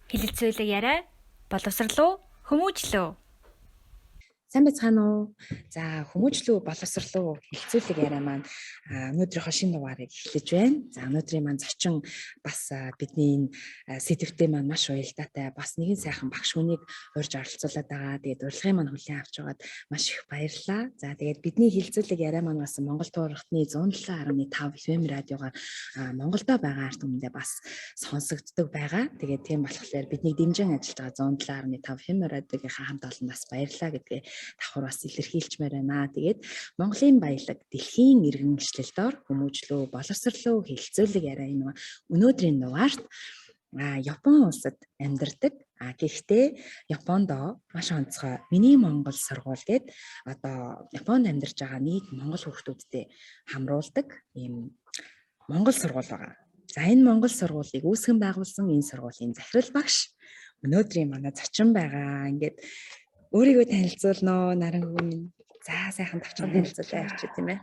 Хэлэлцүүлэг яриа боловсрлоо хүмүүжлөө. Сайн байцгаана уу? За, хүмүүжлүү боловсрлоо хэлэлцүүлэг яриа маань өнөөдрийнхөө шинэ дугаарыг эхлэж байна. За, өнөөдрийн маань зочин бас бидний энэ сэдвтэй маань маш уялдаатай бас нэгэн сайхан багш хүнийг урьж оролцуулаад байгаа. Тэгээд урилгын маань хүлээн авч байгаад маш их баярлалаа. За, тэгээд бидний хэлэлцүүлэг яриа маань бас Монгол туурхтны 107.5 FM радиогоор Монголдо байгаа ард түмэндээ бас сонсогддог байгаа. Тэгээд тийм болохоор биднийг дэмжин ажиллаж байгаа 107.5 FM радиогийнхаа хамт олон бас баярлалаа гэдгээ давхар бас илэрхийлчмээр байна. Тэгээд Монголын баялаг дэлхийн иргэн ишлэл дор хүмүүжлөө, боловсрлоо хэлэлцүүлэг яриа энэ өнөөдрийн дугаарт Япон улсад амьдардаг. Гэхдээ Японд маш онцгой Миний Монгол сургууль гээд одоо Японд амьдарч байгаа нийт монгол хүүхдүүдтэй хамруулдаг ийм монгол сургууль байгаа. За, энэ монгол сургуулийг үүсгэн байгуулсан энэ сургуулийн захирал багш өнөөдрийн манай зочин байгаа. Ингээд өөрийгөө танилцуулнаа, Наранхүү минь. За, сайхан товчхон танилцуулаа явчих, тийм ээ.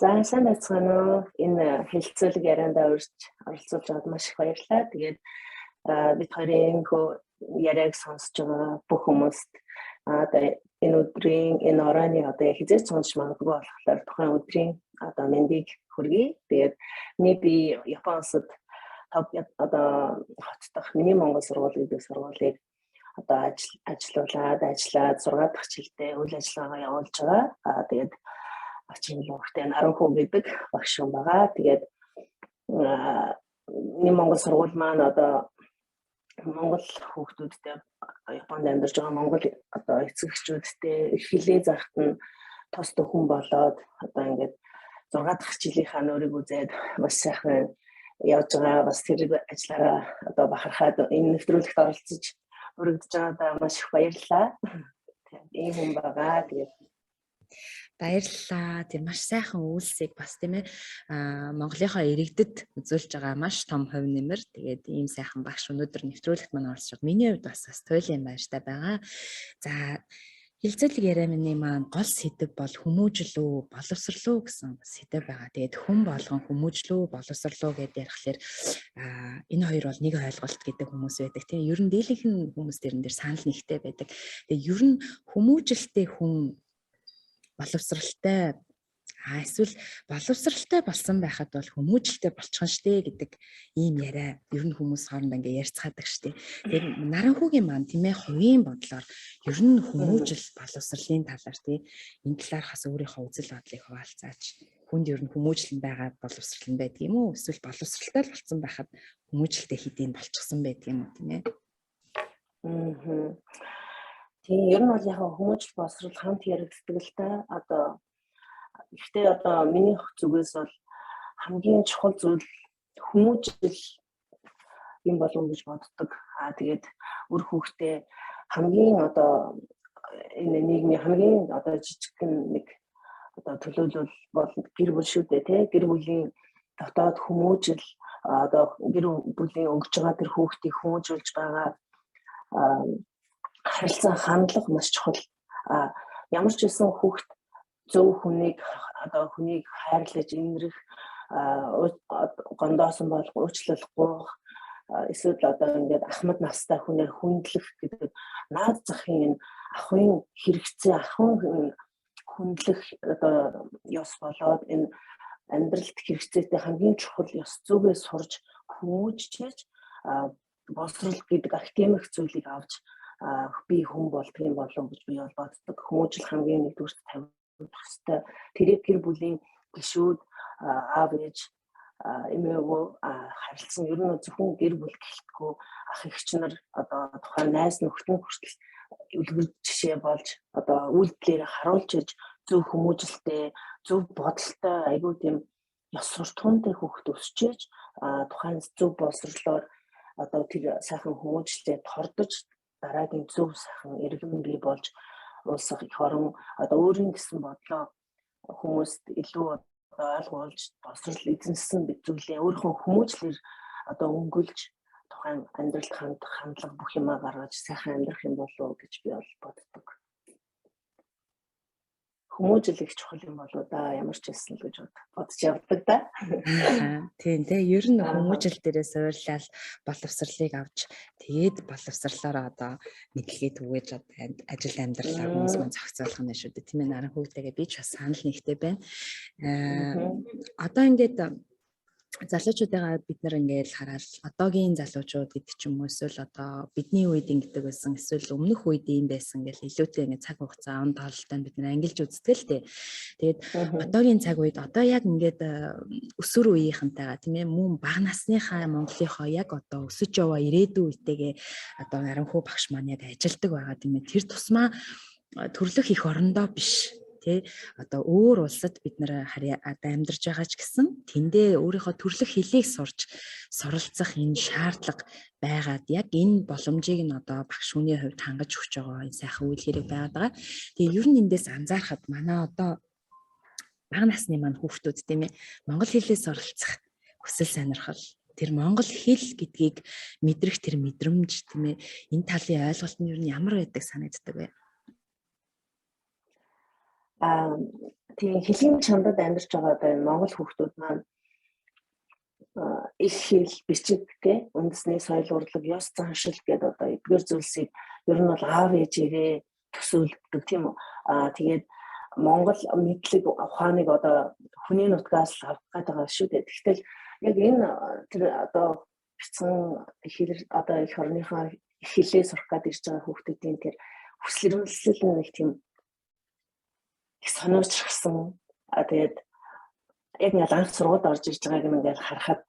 За, сайн байцгаана уу? Энэ хэлэлцүүлэг яриандаа урьж оролцуулж байгаад маш их баярлалаа. Тэгээд бид хоёрын яриаг сонсож байгаа бүх хүмүүст одоо энэ өдрийн, энэ оройны, одоо хэзээ ч сонсч магадгүй болохоор тухайн өдрийн одоо мэндийг хүргэе. Тэгээд миний би Япон улсад одоо хот дахь Миний Монгол сургууль гэдэг сургуулийг одоо ажиллуулад, ажиллаад 6 дахь жилдээ үйл ажиллагаагаа явуулж байгаа. Тэгээд очин хүүхдээ Наранхүү гэдэг багш юм байгаа. Тэгээд Миний Монгол сургууль маань одоо Монгол хүүхдүүдтэй, Японд амьдарч байгаа Монгол одоо эцэг эхчүүдтэй хэлээ зарахт нь тус төхөн болоод одоо ингээд 6 дахь жилийнхаа нөрийг үзээд маш сайхан явж байгаа. Бас тэр ажиллаараа одоо бахархаад энэ нэвтрүүлэгт оролцож өргөдөж байгаадаа маш их баярлалаа. Тийм хүн байгаа. Тэгээд Баярлалаа. Тэр маш сайхан үйлсийг бас, тийм ээ, Монголынхоо иргэдэд үзүүлж байгаа маш том хувь нэмэр. Тэгээд ийм сайхан багш өнөөдөр нэвтрүүлэгт маань оролцож байгаа. Миний хувьд бас туйлын баяртай байгаа. За, хэлэлцүүлэг яриа миний маань гол сэдэв бол хүмүүжлүү, боловсрлоо гэсэн сэдэв байгаа. Тэгээд хүн болгон хүмүүжлүү, боловсрлоо гэдээ ярихлаар энэ хоёр бол нэг ойлголт гэдэг хүмүүс байдаг. Тийм, ер нь дийлэнх нь хүмүүс тэрэн дээр санал нэгтэй байдаг. Тэгээд ер нь хүмүүжилтэй хүн боловсралтай, эсвэл боловсралтай болсон байхад бол хүмүүжилтэй болчихно штэ гэдэг ийм яриа ер нь хүмүүс хоорондоо ингээ ярьцгаадаг штэ. Тэгэхээр Наранхүүгийн маань, тийм ээ, хувийн бодлоор ер нь хүмүүжил боловсролын талаар, тий, энэ талаар хас өөрийнхөө үзэл бодлыг хуваалцаач. Хүнд ер нь хүмүүжил нь байгаа боловсрал нь байдаг юм уу? Эсвэл боловсралтай л болсон байхад хүмүүжилтэй хэдийн болчихсон байдаг юм уу, тийм ээ? Аа. Тийм, ер нь бол яг хүмүүжил боловсрал хамт яригддаг л та. Одоо гэхдээ одоо миний зүгээс бол хамгийн чухал зүйл хүмүүжил юм болов гэж боддог. Тэгээд үр хүүхдээ хамгийн одоо энэ нийгмийн хамгийн одоо жижигхэн нэг одоо төлөөлөл бол гэр бүл шүү дээ, тий. Гэр бүлийн дотоод хүмүүжил, одоо гэр бүлийн өгж байгаа тэр хүүхдийг хүмүүжүүлж байгаа харилцаа, хандлага маш чухал. Ямар ч байсан хүүхд зөв хүнийг, одоо хүнийг хайрлаж инрэх, гондоосон болох, уучлал гуйх, эсвэл одоо ингээд ахмад настай хүнээр хүндлэх гэдэг наад захын энэ ахуйн хэрэгцээ, ахуйн хүндлэх одоо ёс болоод энэ амьдралд хэрэгцээтэй хамгийн чухал ёс зүгээ сурж хүмүүжчихэж боловсрол гэдэг академик зүйлийг авч би хүн болдго юм болов гэж би бол боддог. Хүмүүжил хамгийн нэгдүгээрт тавигдах ёстой. Тэрийг гэр бүлийн гишүүд, аав ээж, эмээ өвөө харилцсан, ер нь зөвхөн гэр бүл гэлтгүй ах эгч нар, одоо тухайн найз нөхдөд нь хүртэл үлгэр жишээ болж одоо үйлдэлээр харуулж иж зөв хүмүүжилтэй, зөв бодолтой, айгүй тийм ёс суртахуунтай хүүхэд өсчээж тухайн зөв боловсрлоор одоо тэр сайхан хүмүүжлээ тордож дараагийн зөв сайхан иргэн бий болж улс эх орон одоо өөрийн гэсэн бодлоо хүмүүст илүү одоо ойлгуулж боловсрол эзэмшсэн зүйлээ өөрийнхөө хүмүүжлэр одоо өнгөлж тухайн амьдралд хандах хандлага бүх юмаа гаргаж сайхан амьдрах юм болов уу гэж би бол боддог. Хүмүүжил их чухал юм болоо да, ямар ч байсан л гэж бодож явдаг да. Тийм те, ер нь хүмүүжил дээрээ суурлал боловсролыг авч, тэгээд боловсрлоороо одоо мэдлэгээ түгээж ажил амьдралаа хүмүүс маань зохицуулах нь шүү дээ. Тийм ээ, наран хүүтэйгээ би ч бас санал нэгтэй байна. Одоо ингээд залуучуудыгаа бид нар ингээд хараад, одоогийн залуучууд гэдэг ч юм уу, эсвэл одоо бидний үед ингэдэг байсан, эсвэл өмнөх үед ийм байсан гэл илүүтэй ингээд цаг хугацаа, он тоололтой бид нар ангилж үздэг л дээ. Тэгээд одоогийн цаг үед одоо яг ингээд өсвөр үеийнхэнтэйгээ, тийм ээ, мөн бага насныхаа Монголынхоо яг одоо өсөж яваа ирээдүйн үетэйгээ одоо Наранхүү багш маань яг ажилладаг байгаа, тийм ээ. Тэр тусмаа төрлөх их орондоо биш тий, одоо өөр улсад бид нэр одоо амьдарч байгаа ч гэсэн тэндээ өөрийнхөө төрлөх хэлийг сурч суралцах энэ шаардлага байгаад, яг энэ боломжийг нь одоо багш хүний хувьд хангаж өгч байгаа энэ сайхан үйл хэрэг байгаад байгаа. Тэгээ ер нь эндээс анзаархад манай одоо бага насны маань хүүхдүүд, тийм ээ, монгол хэлээ суралцах хүсэл сонирхол, тэр монгол хэл гэдгийг мэдрэх тэр мэдрэмж, тийм ээ, энэ талын ойлголт нь ер нь ямар байдаг санагддаг вэ? Тийм, хөлийн чандад амьдарч байгаа одоо энэ монгол хүүхдүүд маань их хэл, бичиг, те, үндэсний соёл урлаг, ёс заншил гэдэг одоо эдгээр зүйлсийг ер нь бол аав ээжээрээ төсөөлдөг, тийм үү. Тэгээд монгол мэдлэг ухааныг одоо хүний нутгаас л авах гээд байгаа шүү дээ. Тэгтэл яг энэ тэр одоо бяцхан хэл, одоо эх орныхоо хэлээ сурах гээд ирж байгаа хүүхдүүдийн тэр хүсэл эрмэлзэл нэг тийм их сониучрсан. Тэгээд яг ингээл анх сургуульд орж ирж байгааг ингээл харахад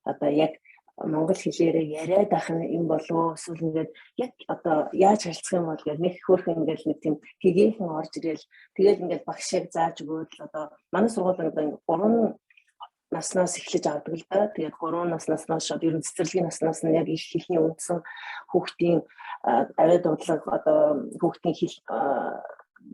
одоо яг монгол хэлээрээ яриад ах юм болов эсвэл ингээд яг одоо яаж харилцах юм бол гэх нэг хөөрхөн ингээл нэг тийм гэгээхэн орж ирээл, тэгэл ингээл багш яг зааж өгөөд л одоо манай сургууль ингээд 3 наснаас эхлэж авдаг л да. Тэгээд 3 наснаас хойш ер нь цэцэрлэгийн наснаас нь яг их хэлний үндсэн хүүхдийн авиа дуудлага, одоо хүүхдийн хэл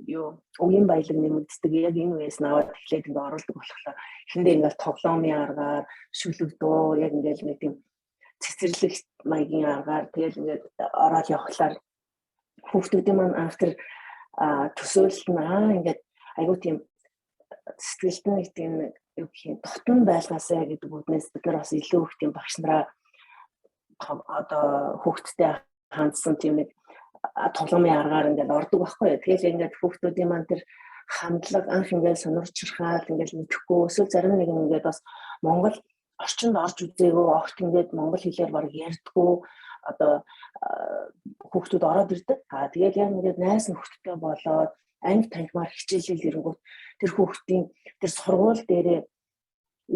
юу үеийн баялаг нэмэгддэг, яг энэ үеэс нь аваад эхлээд ингээ оруулдаг болохоор эхэндээ ингээл тоглоомын аргаар, шүлэг, дуу, яг ингээл нэг тийм цэцэрлэг маягийн аргаар тэгэл ингээд ороод явхлаар хүүхдүүдийн маань анх тэр төсөөлөл нь ингээд айгуу тийм сэтгэлд нэг тийм юу гэх юм дотн байлгаасаа гэдэг үднээс бид нар бас илүү их тийм багш нараа одоо хүүхдтэй хандсан тийм нэг тоглоомын аргаар ингээд ордог байхгүй юу. Тэгэл ингээд хүүхдүүдийн маань тэр хандлага анх ингээд сонирчрхаал ингээд мэдэхгүй, эсвэл зарим нэг нь ингээд бас монгол орчинд орж үзээгүй, огт ингээд монгол хэлээр баг ярьдгүү одоо хүүхдүүд ороод ирдэг. Тэгээд яг ингээд найз нөхдөдтэй болоод анги танхимаар хичээлэл ирэнгүүт тэр хүүхдийн тэр сургууль дээрээ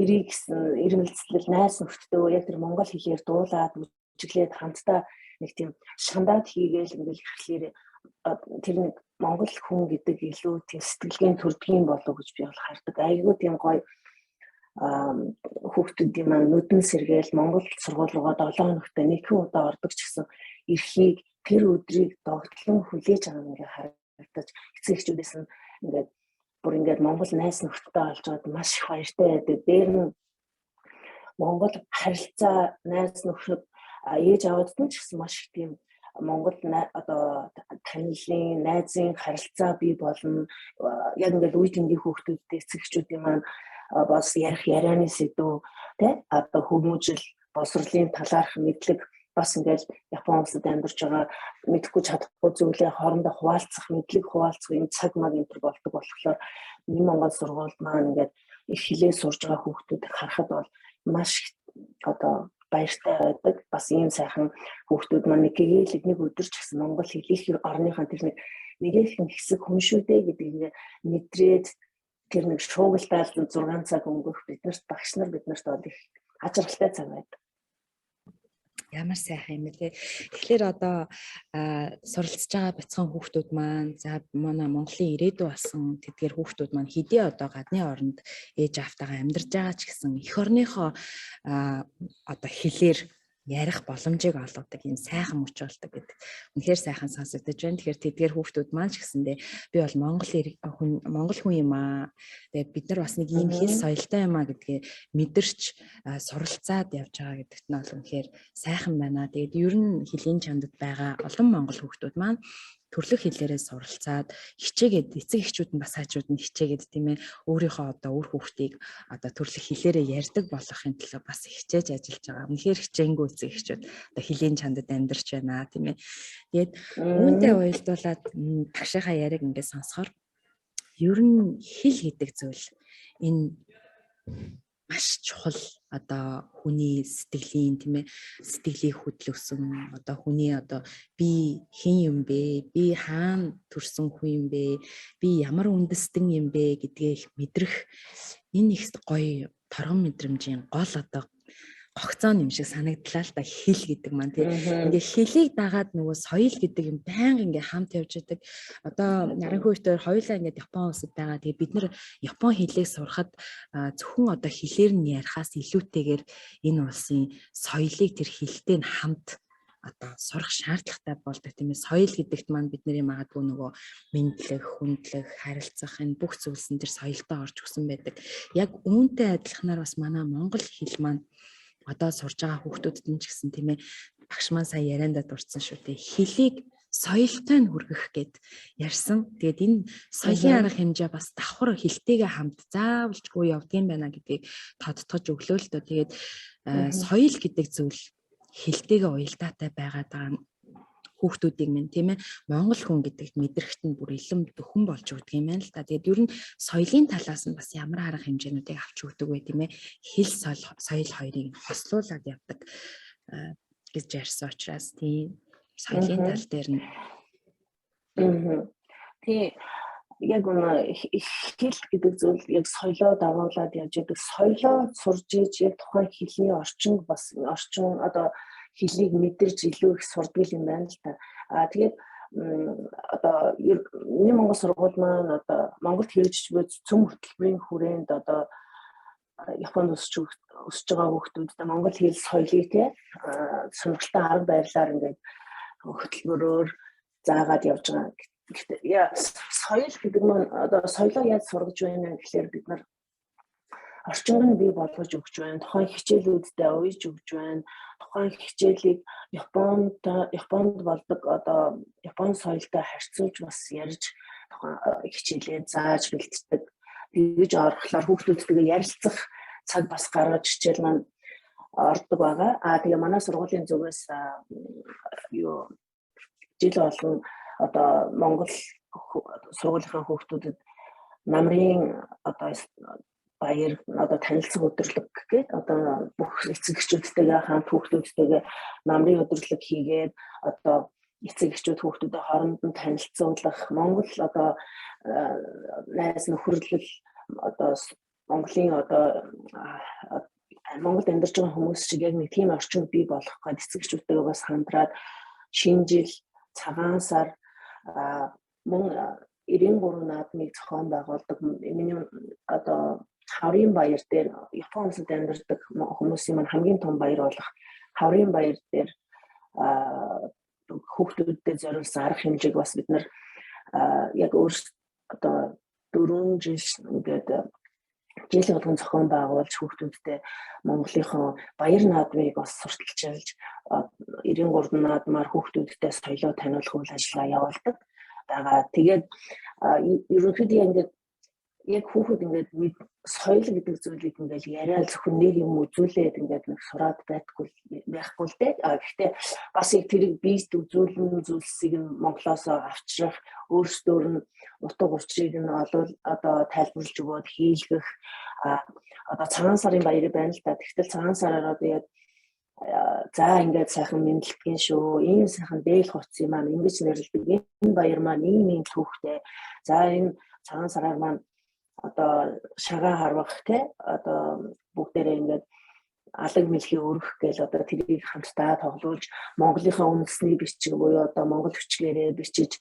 ирээ гэсэн ирмэлцэл, найз нөхдөдөө яг тэр монгол хэлээр дуулаад бүжиглээд хамтдаа нэг тийм шандаад хийгээл ингээл ирэхлээр тэр нэг монгол хүн гэдэг илүү тийм сэтгэлгээний төрдгийн болов гэж би бол хардаг. Айгүй тийм гоё хүүхдүүдийн маань нүдэн сэргээл монгол сургууль руугаа 7 хоногт нэгэн удаа ордог ч гэсэн эрхийг, тэр өдрийг догтлон хүлээж байгаа ингээ харагдаж, эцэг эхчүүдээс нь ингээд бүр ингээд монгол найз нөхдөдтэй олж аваад маш их баяртай байдаг. Дээр нь монгол харилцаа, найз нөхөд, ээж аавд нь ч гэсэн маш их тийм монгол одоо танилын, найзын харилцаа бий болно. Яг ингээд үе тэнгийн хүүхдүүдтэй эцэг эхчүүдийн маань бас ярих ярианы сэдв, тэ, одоо хүмүүжил, боловсролын талаарх мэдлэг, бас ингээл Япон улсад амьдарч байгаа мэдэхгүй чадахгүй зүйлээ хоорондоо хуваалцах, мэдлэг хуваалцах юм цаг маг энэ төр болдог болохоор энэ монгол сургуульд маань ингээд их хэлээ сурж байгаа хүүхдүүдийг харахад бол маш одоо баяртай байдаг. Бас ийм сайхан хүүхдүүд маань нэг гэээл нэг өдөр ч гэсэн монгол хэл их орныхоо тэр нэг нэгэхэн хэсэг хүн шүү дээ гэдэг ингээ мэдрээд тэр нэг шуугилдаал 6 цаг өнгөрөх биднэрт багш нар биднэрт бол их аз жаргалтай цаг байдаг. Ямар сайхан юм бэ те. Тэгэхээр одоо суралцж байгаа бяцхан хүүхдүүд маань, за манай Монголын ирээдүй болсон тэдгээр хүүхдүүд маань хэдий одоо гадны оронд ээж аавтайгаа амьдарч байгаа ч гэсэн эх орныхоо одоо хэлээр ярих боломжийг олгодог юм сайхан мөч болдог гэдэг. Үнэхээр сайхан сонсогдож байна. Тэгэхээр тэдгээр хүүхдүүд маань ч гэсэндээ би бол Монгол хүн, Монгол хүн юм аа. Тэгээд бид нар бас нэг ийм хэл соёлтой юм аа гэдгээ мэдэрч суралцаад явж байгаа гэдэгт нь бол үнэхээр сайхан байна. Тэгээд ер нь хөлийн чандад байгаа олон монгол хүүхдүүд маань Төрлөх хэлээрээ суралцаад хичээгээд эцэг эхчүүд нь бас хажууд нь хичээгээд, тийм ээ, өөрийнхөө одоо үр хүүхдийг одоо төрлөх хэлээрээ ярьдаг болгохын төлөө бас хичээж ажиллаж байгаа. Үнэхээр хичээнгүй эцэг эхчүүд одоо хэлийн чандад амьдарч байна, тийм ээ. Тэгээд үүнтэй уялдуулаад багшийнхаа яриаг ингээд сонсохоор ер нь хэл гэдэг зүйл энэ маш чухал, одоо хүний сэтгэлийн, тийм ээ, сэтгэлийг хөдлөсөн, одоо хүний одоо би хэн юм бэ, би хаана төрсэн хүн юм бэ, би ямар үндэстэн юм бэ гэдгээ их мэдрэх энэ их гоё торгон мэдрэмжийн гол одоо гогцоо юм шиг санагдлаа л да, хэл гэдэг маань, тийм. Ингээ хэлийг дагаад нөгөө соёл гэдэг юм байнга ингээ хамт явж байдаг. Одоо наранхуй хоёр хоёулаа ингээ Япон улсад байгаа. Тэгээ бид нар Япон хэлийг сурахад зөвхөн одоо хэлээр нь ярихаас илүүтэйгээр энэ улсын соёлыг тэр хэлтэй нь хамт одоо сурах шаардлагатай болдог, тийм ээ. Соёл гэдэгт маань бидний магадгүй нөгөө мэндлэх, хүндлэх, харилцах энэ бүх зүйлс нь тэр соёлтой орж өгсөн байдаг. Яг үүнтэй адилханаар бас манай монгол хэл маань одоо сурж байгаа хүүхдүүдэд нь ч гэсэн, тийм ээ, багш маань сая яриандаа дурдсан шүү дээ. Хэлийг соёлтой нь хүргэх гээд ярьсан. Тэгээд энэ соёлын арга хэмжээ бас давхар хэлтэйгээ хамт заавалчгүй явдгийм байна гэдгийг тодтогч өглөө л дөө. Тэгээд соёл гэдэг зүйл хэлтэйгээ уялдаатай байгаад байгаа нь хүүхдүүдийг минь, тийм ээ, монгол хүн гэдэгт мэдрэхт нь бүр илэн дөхөн болж өгдөг юм байна л та. Тэгээд ер нь соёлын талаас нь бас ямар арга хэмжээнүүдийг авч өгдөг вэ, тийм ээ? Хэл, соёл хоёрыг хослуулад явдаг гэж ярьсан учраас тийм соёлын тал дээр нь. Тий, яг үнэ, хэл гэдэг зүйл яг соёлоо дагуулад явж байдаг. Соёлоо сурж иж яг тухайн хэлний орчин бас орчин одоо хэлийг мэдэрч илүү их сурдаг юм байна л та. Аа, тэгээд одоо миний Монгол сургууль маань одоо Монголд хэрэгжиж буй цөм хөтөлбөрийн хүрээнд одоо Японд өсөж байгаа хүүхдүүдэд монгол хэл, соёлыг те сонирхолтой арга барилаар ингээд хөтөлбөрөөр заагаад явж байгаа. Гэхдээ соёл гэдэг маань одоо соёлоо яаж сургаж байна гэхлээр бид нар орчинг нь бий болгож өгч байна. Тухайн хичээлүүддээ уяж өгч байна. Тухайн хичээлийг Японд болдог одоо Япон соёлтой харьцуулж бас ярьж тухайн хичээлээ зааж бэлтдэг. Тэгэж орохлоор хүүхдүүдтэйгээ ярилцах цаг бас гаргаж хичээл маань ордог байгаа. Аа, тэгээ манай сургуулийн зүгээс юу жил болгон одоо Монгол сургуулийнхаа хүүхдүүдэд намрын одоо баяр, одоо танилцах өдөрлөг гээд одоо бүх эцэг эхчүүдтэйгээ хамт хүүхдүүдтэйгээ намрын өдөрлөг хийгээд одоо эцэг эхчүүд хүүхдүүдэд хооронд нь танилцуулах, Монгол одоо найз нөхөрлөл, одоо Монголын одоо Монголд амьдарч байгаа хүмүүс шиг яг нэг тийм орчин бий болгох гээд эцэг эхчүүдтэйгээ бас хамтраад шинэ жил, цагаан сар, мөн 93 наадмыг зохион байгуулдаг. Миний одоо хаврын баяр дээр, Япон улсад амьдардаг хүмүүсийн маань хамгийн том баяр болох хаврын баяр дээр хүүхдүүдэд зориулсан арга хэмжээг бас бид нар яг өөр одоо 4 жил ингээд жил болгон зохион байгуулж хүүхдүүдтэй Монголынхоо баяр наадмыг бас сурталчилж 93 наадмаар хүүхдүүдтэй соёлоо таниулах үйл ажиллагаа явуулдаг байгаа. Тэгээд ерөнхийдөө ингээд яг хүүхэд ингээд соёл гэдэг зүйлийг ингээд яриа зөвхөн нэг юм үзүүлээд ингээд нэг сураад байдаггүй байхгүй л дээ. А гэхдээ бас яг тэрийг биед үзүүлэн зүйлсийг нь Монголоос авчрах, өөрсдөөр нь утга учирыг нь олвол одоо тайлбарлаж өгөөд хийлгэх, одоо цагаан сарын баяр байна л да. Тэгтэл цагаан сараар одоо яг за ингээд сайхан мэдлэгэн шүү. Ийм сайхан дээл хувцас юм аа ингэж нэрлэдэг. Энэ баяр маань ийм ийм түүхтэй. За, энэ цагаан сараар маань одоо шагаа харвах те одоо бүгдээрээ ингээд алаг мэлхий өргөх гээл одоо тэрийг хамтдаа тоглуулж, Монголынхаа үндэсний бичиг буюу одоо монгол бичгээрээ бичиж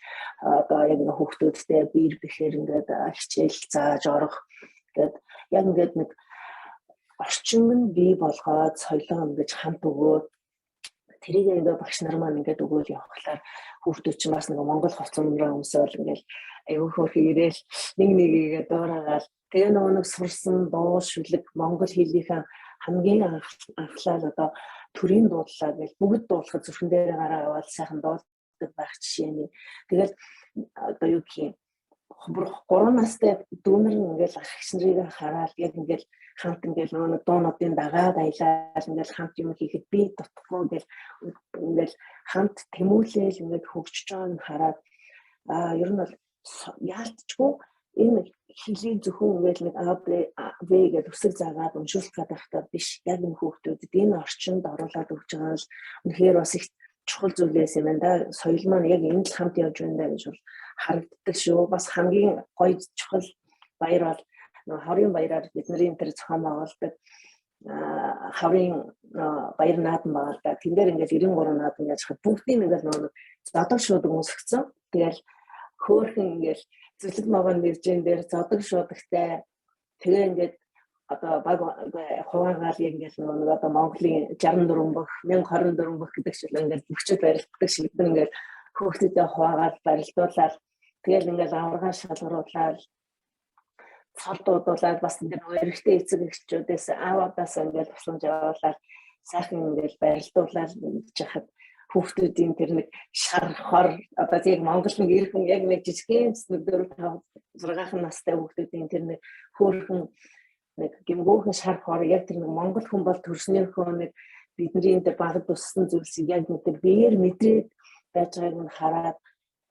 одоо яг нэг хүүхдүүдтэй биер бэхээр ингээд хичээл зааж орох гээд яг ингээд нэг орчин нь бий болгоод соёлоо ингэж хамт өгөөд тэрийг ингээд багш нар маань ингээд өгөөл явхлаар хүүхдүүд чинь бас нэг монгол хувцас өмсөөл ингээд айгүй хөөрхөн ирээл нэг нэгээгээ дуурайгаал тэгээ нөгөө нэг сурсан дуу шүлэг, монгол хэлийнхээ хамгийн анхлал одоо төрийн дуудлаа гэж бүгд дуулахад зүрхэн дээр гараа яваал сайхан дуулдаг. явдаг байх жишээний. Тэгэл одоо юу гэх юм, 3 настай дүүнер нь ингээл ах эгч нарыг хараад яг ингээл хамт ингээл нөгөө дуунуудын дагаад аялал ингээл хамт юм хийхэд би дутхгүй гэл ингээл хамт тэмүүлээл ингээд хөгжиж байгааг нь хараад ер нь бол яалтчгүй энэ хэлийг зөвхөн ингээл нэг А Б гэж үсэг заагаад уншуулах гэдэг байхдаа биш, яг энэ хүүхдүүдэд энэ орчинд оруулаад өгч байгаа л үнэхээр бас их чухал зүйлээс юм байна да. Соёл маань яг энэ л хамт явж байна да гэж бол харагддаг шүү. Бас хамгийн гоё чухал баяр бол нөгөө хорийн баяраар бидний тэр зохион байгуулдаг хаврын баяр наадам байгаа л да. Тэн дээр ингээл 93 наадам яаж хад бүгдийг ингээл нөгөө зодог шуудаг өмсгцэн. Тэгэл хөөхөн ингээл зүлэг могон мэржин дээр зодог шуудагтай. Тэгээ ингээд одоо баг хуваагаал ингээл нөгөө нэг одоо Монголын 64 бөх 1024 бөх гэдэг шиг ингээл бөхчөд барилддаг шиг бид ингээл хөөхтөдөө хуваагаал барилдуулаад тэгэл ингээл аваргаа шалгаруулаад цол дуудуулаад бас ингээд нөгөө эрэгтэй эцэг эхчүүдээс аавуудаас ингээл тусламж авуулаад сайхан ингээл барилдуулаад ингэж хахад хүүхдүүдийн тэр нэг шар хор одоо яг Монгол нэг эр хүн яг нэг жижигхэн нэг 4 5 6 настай хүүхдүүдийн тэр нэг хөөрхөн нэг гимгөөхөн шар хор яг тэр нэг Монгол хүн бол төрснийхөө нэг бидний тэр багад өссөн зүйлсийг яг нэг тэр биеэр мэдрээд байж байгааг нь хараад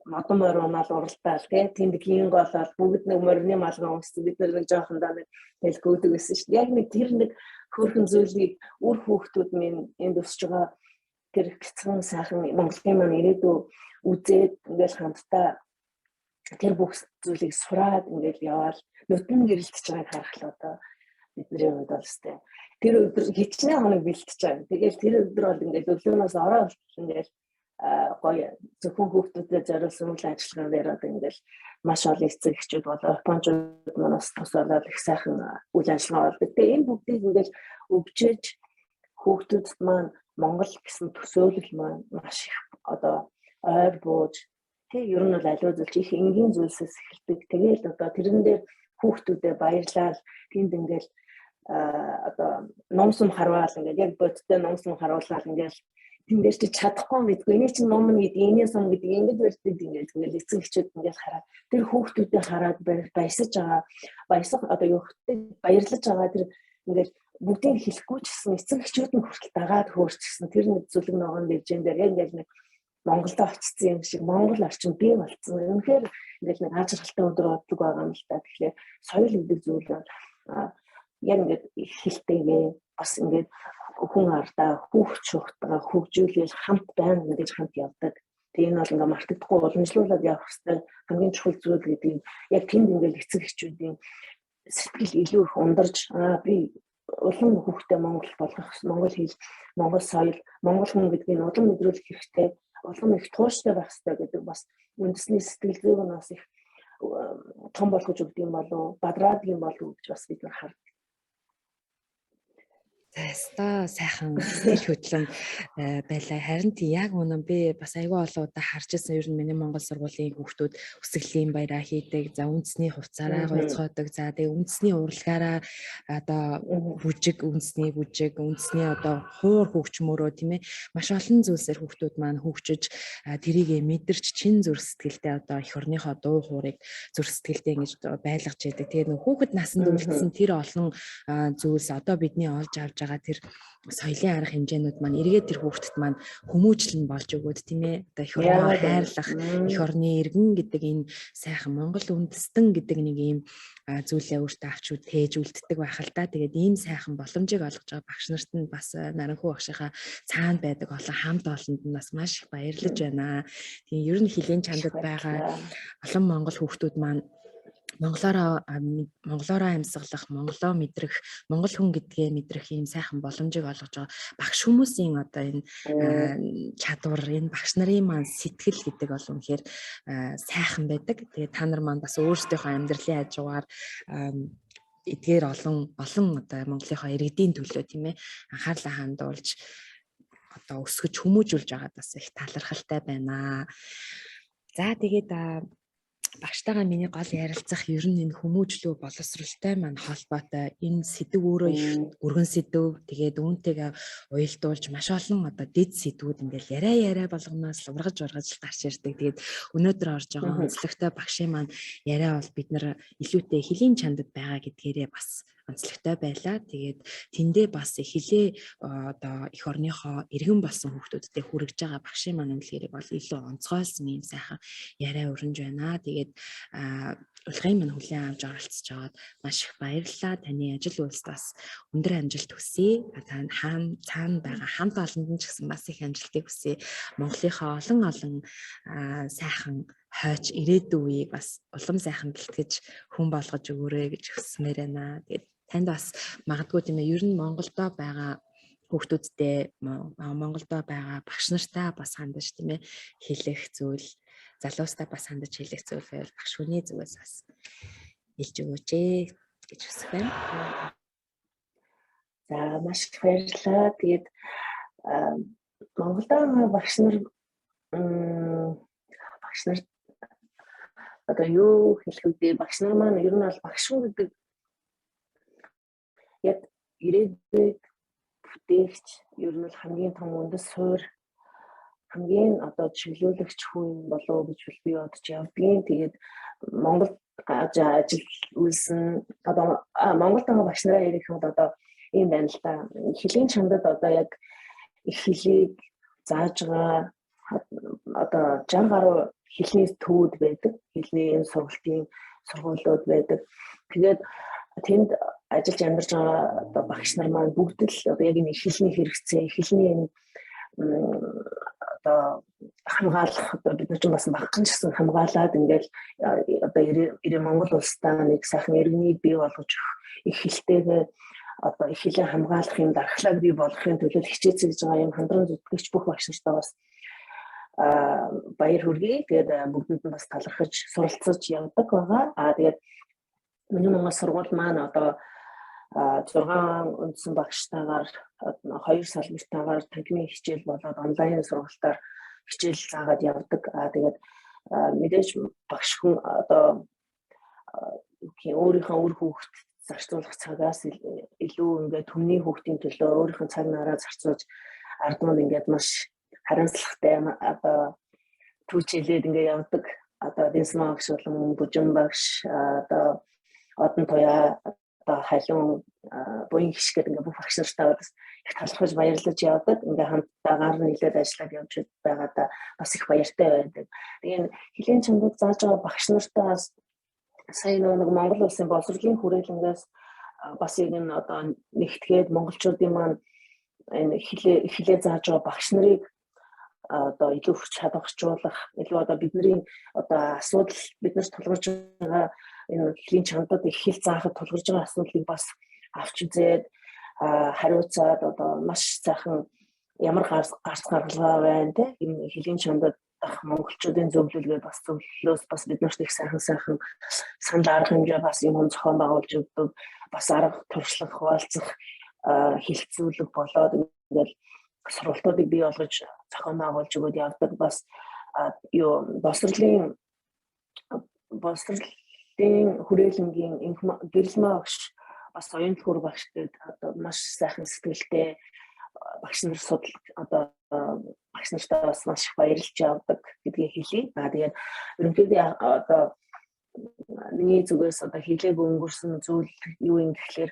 модон морь унаал уралдаал тий тэнд гийн голоод бүгд нэг морины малгай өмссөн, бид нар нэг жоохондоо нэг хэлгүүдэг байсан шүү дээ. Яг нэг тэр нэг хөөрхөн зүйлийг үр хүүхдүүд минь энд өсөж байгаа тэр бяцхан сайхан Монголын маань ирээдүй үзээд ингээл хамтдаа тэр бүх зүйлийг сураад ингээл яваал нүдэн гэрэлтэж байгааг харах л одоо бидний хувьд бол өстэй. Тэр өдөр хичнээн хоног бэлтэж байгаа. Тэгэл тэр өдөр бол ингээл өглөөнөөс орой болтол ингээл гоё зөвхөн хүүхдүүдэд зориулсан үйл ажиллагаан дээр одоо ингээл маш олон эцэг эхчүүд болоо японочууд маань бас тус болоод их сайхан үйл ажиллагаа болдог. Тэгээ энэ бүгдийг ингээл өвжээж хүүхдүүдэд маань Монгол гэсэн төсөөлөл маань маш их одоо ойр бууж тэг ер нь бол аливаа зүйлч их энгийн зүйлсээс эхэлдэг. Тэгээл одоо тэрэн дээр хүүхдүүдэд баярлал тэнд ингээл одоо ном сум харвал ингээл яг бодтой ном сум харуулаад ингээл тэн дээр чи чадахгүй мэдгүй эний чинь ном гэдэг эний сум гэдэг ингэж барьдаг ингээл ингээл эцэг эхчүүд ингээл хараад тэр хүүхдүүдэд хараад баясаж байгаа баясах одоо юу гэдэг баярлаж байгаа тэр ингээл бүгдийг хэлэхгүй ч гэсэн эцэг эхчүүд нь хүртэл дагаад хөөрчихсэн тэр нэг зүлэг ногоон дэвжэн дээр яг ингээл нэг Монголдо очсон юм шиг Монгол орчин бий болцсон. Үнэхээр ингээл нэг аз жаргалтай өдөр боддог байгаа юм л та. Тэгэхээр соёл гэдэг зүйл яг ингээд хэлтэйгээ бас ингээд хүн ардаа хүүхд шухтгаа хөгжүүлэл хамт байна гэж хамт явдаг. Тэгээ энэ бол ингээ мартагдахгүй уламжлуулад явах хэрэгтэй хамгийн чухал зүйл гэдгийг яг тэнд ингээл эцэг эхчүүдийн сэтгэл илүү их ундарч би улам хүүхдээ Монгол болгох, Монгол хэл, Монгол соёл, Монгол хүн гэдгийг улам мэдрүүлэх хэрэгтэй, улам их тууштай байх хэрэгтэй гэдэг бас үндэсний сэтгэл зүйг нь бас их том болгож өгдөг юм болов, бадраадаг юм болов гэж бас бид нар хардаг. За ёстой сайхан сэтгэл хөдлөм байлаа. Харин тий яг үнэн би бас айгүй олон удаа харж байсан. Ер нь миний Монгол сургуулийн хүүхдүүд үсгэлийн баяраа хийдэг. За үндэсний хувцаараа гоёцгоодог. За тэгээ үндэсний урлагаараа одоо бүжиг, үндэсний бүжиг, үндэсний одоо хуур хөгжмөрөө тийм ээ маш олон зүйлсээр хүүхдүүд маань хөгжиж тэрийг мэдэрч чин зүрх сэтгэлдээ одоо эх орныхоо дуу хуурыг зүрх сэтгэлдээ ингэж байлгаж яадаг. Тэгээ нэг хүүхэд насанд үлдсэн тэр олон зүйлс одоо бидний олж авч байгаа тэр соёлын арга хэмжээнүүд маань эргээд тэр хүүхдэд маань хүмүүжил нь болж өгөөд тийм ээ одоо эх орноо хайрлах, эх орны иргэн гэдэг энэ сайхан Монгол үндэстэн гэдэг нэг ийм зүйлээ өөртөө авч тээж үлддэг байх л да. Тэгээд ийм сайхан боломжийг олгож байгаа багш нарт нь бас наранхүү багшийнхаа цаанд байдаг олон хамт олонд нь бас маш их баярлаж байна. Тийм ер нь хилийн чандад байгаа олон монгол хүүхдүүд маань монголоороо амьсгалах, монголоо мэдрэх, монгол хүн гэдгээ мэдрэх ийм сайхан боломжийг олгож байгаа багш хүмүүсийн одоо энэ чадвар, энэ багш нарын маань сэтгэл гэдэг бол үнэхээр сайхан байдаг. Тэгээ та нар маань бас өөрсдийнхөө амьдралын хажуугаар эдгээр олон олон одоо Монголынхоо иргэдийн төлөө тийм ээ анхаарлаа хандуулж одоо өсгөж хүмүүжүүлж байгаад бас их талархалтай байна. За тэгээд Багштайгаа миний гол ярилцах ер нь энэ хүмүүжлүү боловсралтай маань холбоотой. Энэ сэдв өөрөө их өргөн сэдв. Тэгээд үүнтэйгээ уялдуулж маш олон одоо дэд сэдвүүд ингээл яриа яриа болгоноос л ургаж ургаж гарч ирдэг. Тэгээд өнөөдөр орж байгаа онцлогтой багшийн маань яриа бол бид нар илүүтэй хөлийн чандад байгаа гэдгээрээ бас онцлогтой байлаа. Тэгээд тэндээ бас хилээ одоо эх орныхоо иргэн болсон хүүхдүүдтэй хүргэж байгаа багшийн маань үнэлгээрийг бол илүү онцгойлсон ийм сайхан яриа өрнөж байна. Тэгээд урилгын маань хүлээн авч оролцож байгаад маш их баярлалаа. Таны ажил үйлсд бас өндөр амжилт хүсье. Та хаан цаана байгаа хамт олонд нь ч гэсэн бас их амжилтыг хүсье. Монголынхоо олон олон сайхан хойч ирээдүйн үеийг бас улам сайхан бэлтгэж хүн болгож өгөөрэй гэж хүсмээр байна. Тэгээд танд бас магадгүй тийм ээ ер нь Монголдо байгаа хүүхдүүдтэй, Монголдо байгаа багш нартай бас хандаж тийм ээ хэлэх зүйл, залуустаа бас хандаж хэлэх зүйл байвал багш хүний зүгээс бас хэлж өгөөч ээ гэж хүсэх байна. За, маш их баярлалаа. Тэгээд Монголд байгаа багш нар одоо юу хэлэх вэ? Багш нар маань ер нь бол багш хүн гэдэг яг ирээдүйг бүтээгч, ер нь бол хамгийн том үндэс суурь, хамгийн одоо чиглүүлэгч хүн болов гэж би бодож явдгийн. Тэгээд Монгол ажил үйлсэн одоо Монголд байгаа багш нараа ярих юм бол одоо ийм байна л да. Хөлийн чандад одоо яг их хэлийг зааж байгаа одоо 60 гаруй хэлний төвүүд байдаг. Хэлний энэ сургалтын сургуулиуд байдаг. Тэгээд тэнд ажиллаж амьдарч байгаа одоо багш нар маань бүгд л одоо яг энэ хэлний хэрэгцээ, хэлний энэ одоо хамгаалах, одоо бид нар ч бас багхан ч гэсэн хамгаалаад ингээл одоо ирээ Монгол улсдаа нэг сайхан иргэнийг бий болгож өгөх, их хэлтэйгээ одоо их хэлээ хамгаалах юм дархлааг бий болгохын төлөө хичээцэж байгаа юм хандран зүтгэгч бүх багш нартаа бас баяр хүргэе. Тэгээд бүгдэнд нь бас талархаж суралцаж явдаг байгаа. Тэгээд миний Монгол сургууль маань одоо 6 үндсэн багштайгаар, хоёр салбартаагаар танхимын хичээл болоод онлайн сургалтаар хичээл заагаад явдаг. Тэгээд мэдээж багш хүн одоо өөрийнхөө үр хүүхд зарцуулах цагаас илүү ингээд түмний хүүхдийн төлөө өөрийнхөө цаг нараа зарцуулж ард түмэнд ингээд маш харамсалтай одоо түүчээлээд ингээд явдаг. Одоо Дэнсмаа багш болон Бүжин багш, одоо Одон Туяа, одоо Халиун буян хиш гэдэг ингээ бүх багш нартай бас их талархаж баярлаж явдаг. Ингээ хамтдаа гар нийлээд ажиллаад явж байгаадаа бас их баяртай байдаг. Тэгээ хөлийн чамдад зааж байгаа багш нартай бас сая нэг Монгол улсын боловсролын хүрээлэнгээс бас яг энэ одоо нэгтгээд монголчуудын маань энэ хилээ зааж байгаа багш нарыг одоо илүү хүч чадварчуулах, илүү одоо бидний одоо асуудал, бид нар тулгарч байгаа энэ хөлийн чандад их хэл заахад тулгарч байгаа асуудлыг бас авч үзээд хариуцаад одоо маш сайхан ямар гарц гаргалгаа байна те энэ хөлийн чандад дах монголчуудын зөвлөлгээд бас зөвлөлөөс бас бид нарт их сайхан сайхан санал арга хэмжээ бас юм зохион байгуулж өгдөг, бас арга туршлага хуваалцах хэлцүүлэг болоод ингээл сургалтуудыг бий болгож зохион байгуулж өгөөд явдаг. Бас юу боловсролын хүрээлэнгийн гэрэлмаа багш, бас оюун төлхөр багш гэдэг одоо маш сайхан сэтгэлтэй багш нар судал одоо багш нартай бас маш их баярлж явдаг гэдгийг хэлье. Тэгээд ерөнхийдөө одоо миний зүгээс одоо хэлээг өнгөрсөн зүйл юу юм гэхлээр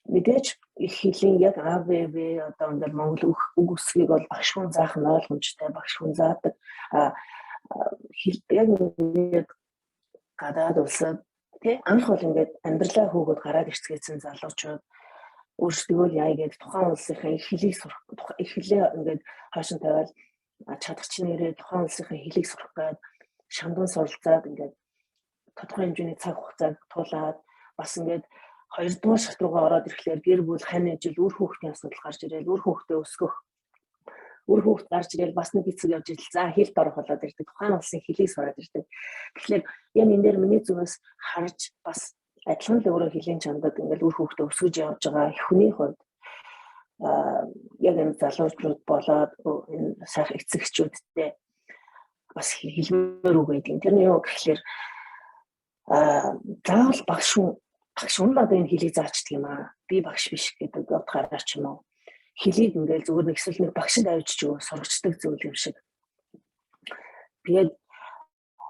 мэдээж их хөлийн яг А Б В одоо ингээл монгол үг үсгийг бол багш хүн заах нь ойлгомжтой, багш хүн заадаг. Яг ингээд гадаад улсад тий анх бол ингээд амьдралаа хөөгөөд гараад ирцгээсэн залуучууд өөрсдөө л яа гээд тухайн улсынхаа их хэлийг сурах, их хэлээ ингээд хойш нь тавиал чадах чинь нэрээ тухайн улсынхаа хэлийг сурах гээд шандан суралцаад ингээд тодорхой хэмжээний цаг хугацааг туулаад бас ингээд хоёрдугаар шат руугаа ороод ирэхлээр гэр бүл, хань ижил, үр хүүхдийн асуудал гарч ирэл, үр хүүхдээ өсгөх, үр хүүхд гарч ирэл бас нэг хэсэг явж ирэл за хэл дорох болоод ирдэг. Тухайн улсын хэлийг сураад ирдэг. Тэгэхээр яг энэ дээр миний зүгээс харж бас адилхан л өөрөө хөлийн чандад ингээл үр хүүхдээ өсгөж явж байгаа хүний хувьд яг энэ залуучууд болоод энэ сайхан эцэгчүүдтэй бас хэлмээр үг байдаг. Тэр нь юу гэхлээр заавал багш хүн одоо энэ хэлийг заачдаг юм аа. Би багш биш гэдэг утгаараа ч юм уу. Хэлийг ингээл зүгээр нэг эсвэл нэг багшид авчиж өгөө сургацдаг зүйл юм шиг. Тэгээд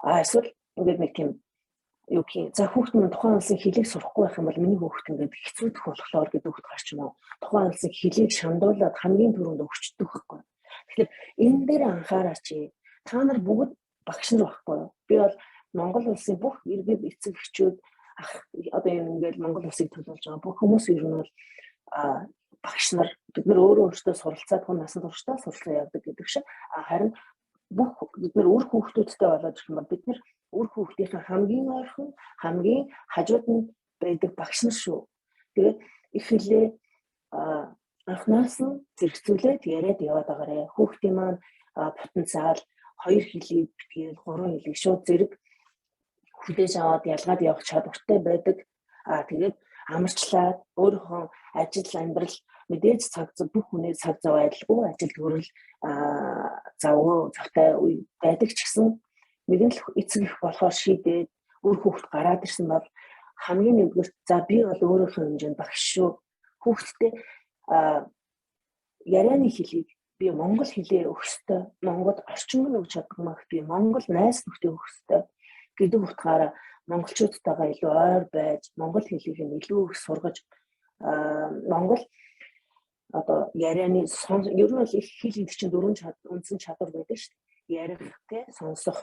эсвэл ингээд нэг тийм юу гэх юм. За хүүхэд минь тухайн улсын хэлийг сурахгүй байх юм бол миний хүүхэд ингээд хэцүүдэх болохоор гэдэг утгаар ч юм уу. Тухайн улсын хэлийг шандуулаад хамгийн түрүүнд өгчдөг байхгүй. Тэгэхээр энэ дээр анхаараач. Та нар бүгд багш нар байхгүй юу? Би бол Монгол улсын бүх иргэд эцэг эхчүүд ах одоо юм ингээд Монгол улсыг төлөөлж байгаа бүх хүмүүс ер нь бол багш нар бид нар өөрөө өөрсдөө суралцаад хүн насан туршдаа суралцаа явдаг гэдэг шиг. Харин бүх бид нар үр хүүхдүүдтэй болоод ирэх юм бол бид нар үр хүүхдийнхээ хамгийн ойрхон хамгийн хажууд нь байдаг багш нар шүү. Тэгээд их хэлээ анхнаас нь зэрэгцүүлээд яриад яваад байгаарэ. Хүүхдийн маань потенциал хоёр хэлийг битгээл гурван хэлийг шууд зэрэг хүлээж аваад ялгаад явах чадвартай байдаг. Тэгээд амарчлаад өөрийнхөө ажил амьдрал мэдээж цаг зав бүх хүний цаг зав адилгүй ажил төрөл завгүй завтай үе байдаг ч гэсэн нэгэн л эцэг их болохоор шийдээд үр хүүхд гараад ирсэн бол хамгийн нэгдүгээр за би бол өөрийнхөө хэмжээнд багш шүү. Хүүхдтэй ярианы хэлийг би монгол хэлээр өгөх ёстой. Монгол орчинг нь өгч чаддаг мах би монгол найз нөхдөд өгөх ёстой гэдэг утгаараа монголчуудтайгаа илүү ойр байж монгол хэлийг нь илүү их сургаж монгол одоо ярианы ер нь бол их хэл гэдэг чинь дөрвөн үндсэн чадвар байдаг шүү дээ. Ярих, тэ, сонсох,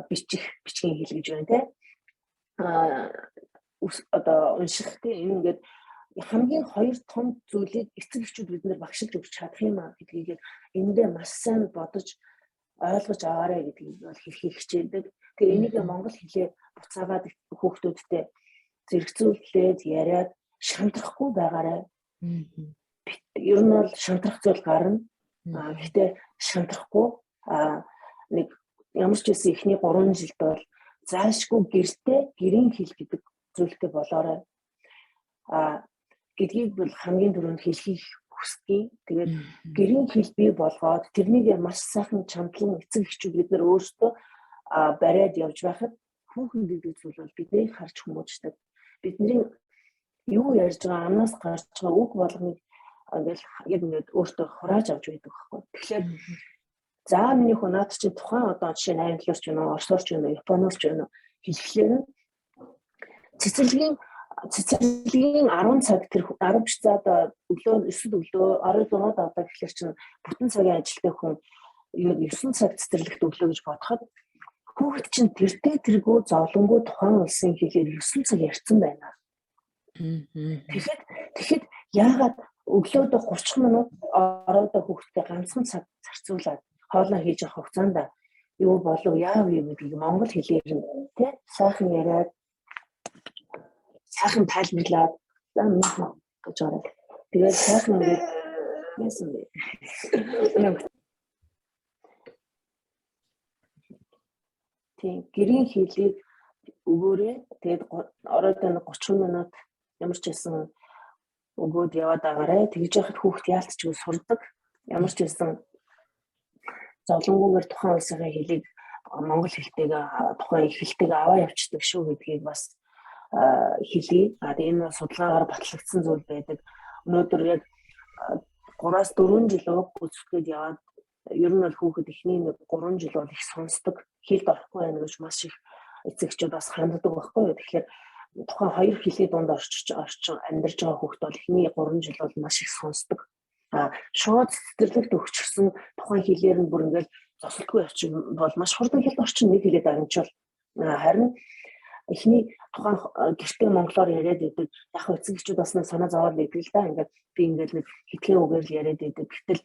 бичих, бичгийн хэл гэж байна, тэ. Одоо унших, тэ, энэ ингээд хамгийн хоёр том зүйлийг эцэг эхчүүд бид нэр багшилж өгч чадах юм а гэдгийг эндээ маш сайн бодож ойлгож аваарай гэдгийг бол хэлхийг хичээдэг. Тэгээ энийг монгол хэлээр буцаагаад хүүхдүүдтэй зэрэгцүүлээд яриад шантрахгүй байгаарай. Ер нь бол шантрах зүйл гарна. Гэхдээ шантрахгүй нэг ямар ч байсан эхний 3 жилд бол заашгүй гэртээ гэрийн хэл гэдэг зүйлтэй болоорой. Гэдгийг бол хамгийн түрүүнд хэлхийг хүсдэг. Тэгээд гэрийн хэл бий болгоод тэрнийг маш сайхан чандлан эцэг эхчүүд бид нар өөрсдөө бариад явж байхад хүүхэн гэдэг зүйл бол биднийг харж хүмүүждэг. Бидний юу ярьж байгаа амнаас гарч байгаа үг болгоныг ингээл яг ингээд өөртөө хурааж авч байдаг байхгүй. Тэгэхээр за миний хөө наад чинь тухайн одоо жишээ нь англиар ч юм уу, орсоор ч юм уу, японоор ч юм уу хэлэхлээр нь цэцэрлэгийн 10 цаг тэр 10 за одоо өглөө 9 өглөө 16-д авдаг гэхлээр чинь бүтэн цагийн ажилтай хүн 9 цаг цэцэрлэгт өглөө гэж бодоход хүүхэд чинь тэртээ тэргүй зовлонгүй тухайн улсын хэлээр 9 цаг ярьсан байна. Тэгэхэд яагаад өглөөдөө 30 минут ороодоо хүүхэдтэй ганцхан цаг зарцуулаад хоолоо хийж явах хугацаанд юу болов яав юм гэдгийг монгол хэлээр нь тий сайхан яриад сайхан тайлбарлаад гэж байгаа. Тэгээд сайхан ингээд яасан бэ? Тийм гэрийн хэлийг өгөөрэй. Тэгээд ороодоо 30 минут ямар ч байсан өгөөд яваад агаарэ. Тэгж яхад хүүхд яалтчгүй сурдаг. Ямар ч байсан зовлонгүйгээр тухайн улсынхаа хэлийг монгол хэлтэйгээ тухайн хэлтэйгээ аваа явцдаг шүү гэдгийг бас хэлье. Тэгээ энэ судалгаагаар батлагдсан зүйл байдаг. Өнөөдөр яг 3-4 жил уг гүйцэтгээд яваад ер нь бол хүүхэд эхний 3 жил бол их сонсдог, хэлд орохгүй байна гэж маш их эцэгчүүд бас ханддаг байхгүй юу. Тэгэхээр тухайн хоёр хэлний дунд орчиж амьдарч байгаа хүүхэд бол эхний 3 жил бол маш их сонсдог. Шууд цэцэрлэгт өгчихсөн тухайн хэлээр нь бүр ингээл зосолтгүй явчих бол маш хурдан хэлд орчин нэг хэлээд агнчвал. Харин эхний тухайн гэртээ монголоор яриад идэг яг эцэг эхчүүд бас санаа зовоод идэг л да. Ингээд би ингээд нэг хитгэн үгээр л яриад идэг. Гэтэл